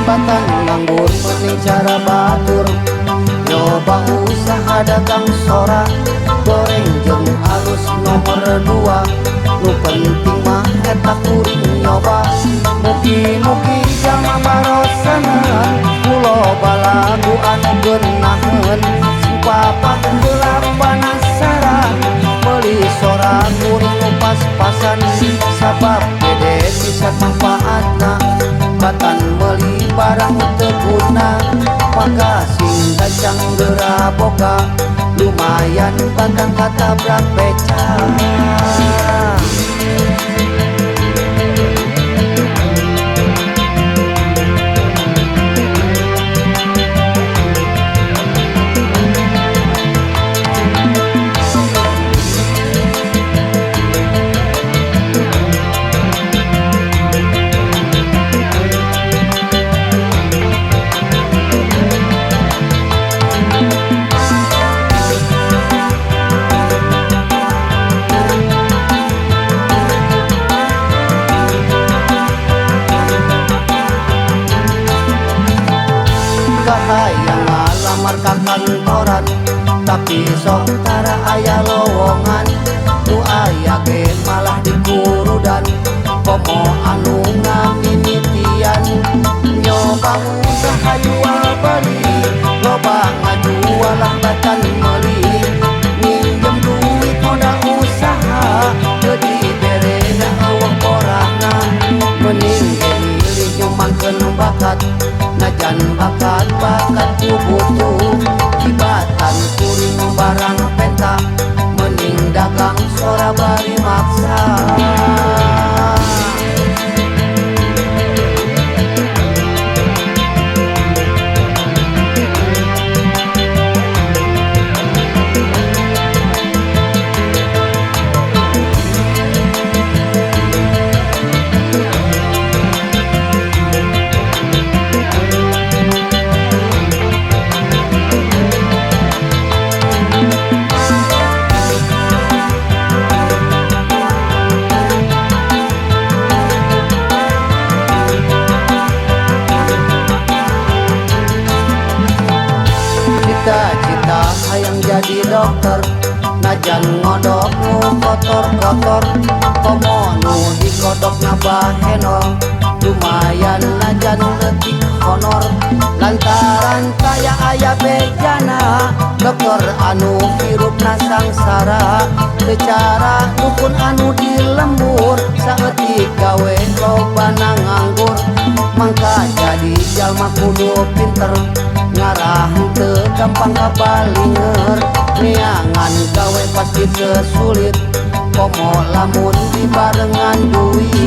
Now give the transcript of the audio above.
Batan nganggur mending cara batur, nyoba usaha dagang sora, goreng jeung alus nomor 2. Nu penting mah eta kuring nyoba, mugi-mugi jalma barosaneun, kulo balagu anu geunaheun. Sing papat heula panasaran, meuli sora kuring nu pas-pasan, sabab gede pisan manfaatna, batan meuli barang teu guna. Maka sing gancang geura boga, lumayan batan katabrak beca. Kahayang ngalamar ka kantoran, tapi sok tara aya lowongan. Nu aya ge malah dikurudan, komo anu ngamimitian. Nyoba usaha jual beli, loba ngajual lah batan meuli. Minjem duit modal usaha, teu diberena eueuh borahna. Mending ge milih nyumbangkeun bakat, najan bakat bakat ku butuh. Tibatan kuring barang penta, mending dagang sora bari maksa. Cita-cita hayang jadi dokter, najan ngodok nu kotor-kotor. Komo nu dikodokna bahenol, lumayan najan leutik honor. Lantaran taya aya bejana, dokter anu hirupna sangsara. Secara dukun anu di lembur, saeutik gawe lobana nganggur. Mangka jadi jalma kudu pinter, ngarah henteu gampang kabalinger. Neangan gawe pasti teu sulit, komo lamun dibarengan duit.